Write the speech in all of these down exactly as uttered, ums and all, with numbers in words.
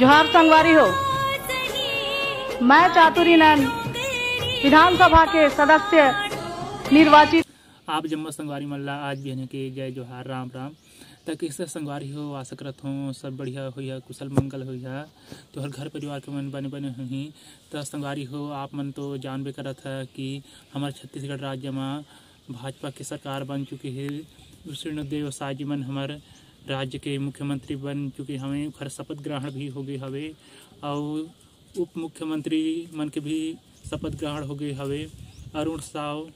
जोहार संगवारी हो, मैं चातुरी नंद, विधानसभा के सदस्य निर्वाचित। आप जम्मो संगवारी मन ला आज बिहने के जय जोहार, राम राम। त कइसे संगवारी हो, आशा करत हों सब बढ़िया होइहा, कुशल मंगल होइहा, तोहर घर परिवार के मन बने बने होही। त संगवारी हो, आप मन तो जानबे करत ह कि हमर छत्तीसगढ़ राज्य म भाजपा के सरकार बन चुके हे। विष्णुदेव साय जी मन हमर राज्य के मुख्यमंत्री बन चुके हवे, ओखर शपथ ग्रहण भी हो गए हवे, अउ उप मुख्यमंत्री मन के भी शपथ ग्रहण हो गए हवे। अरुण साव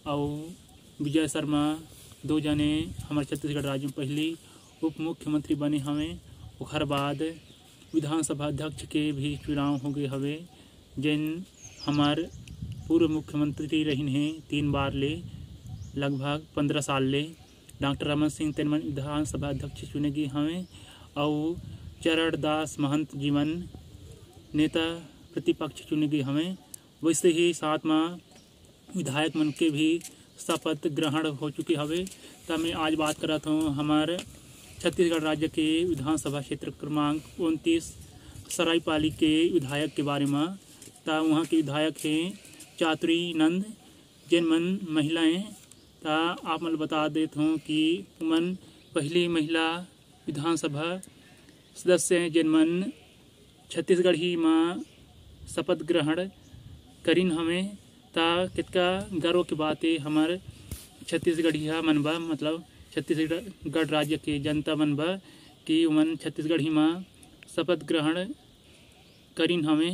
अउ विजय शर्मा दो जने हमर छत्तीसगढ़ राज्य में पहली उप मुख्यमंत्री बने हवे। ओखर बाद विधानसभा अध्यक्ष के भी चुनाव हो गए हवे, जेन हमर पूर्व मुख्यमंत्री रहिन हे तीन बार ले, लगभग पंद्रह साल ले। डॉक्टर रमन सिंह तेन मन विधानसभा अध्यक्ष चुने गए हवे, अउ चरण दास महंत जी मन नेता प्रतिपक्ष चुने गए हवे। वैसे ही साथ म विधायक मन के भी शपथ ग्रहण हो चुके हवे। त मैं आज बात करत हों हमर छत्तीसगढ़ राज्य के विधानसभा क्षेत्र क्रमांक उनतीस सरायपाली के विधायक के बारे म। त वहाँ के विधायक हे चातुरी नंद, जेन मन महिला हे। त आप मन ल बता देत हों कि उमन पहली महिला विधानसभा सदस्य हे, जेन मन छत्तीसगढ़ी म शपथ ग्रहण करिन हवे। त कितका गर्व के बात हे हमर छत्तीसगढ़िया मन बर, मतलब छत्तीसगढ़ राज्य के जनता मन बर, कि उमन छत्तीसगढ़ी म शपथ ग्रहण करिन हवे।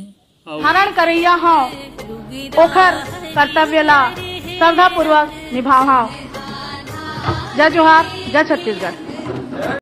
अउ हरण करइया हव, ओखर कर्तव्य ला श्रद्धापूर्वक निभावहव। जय जोहार, जय छत्तीसगढ़।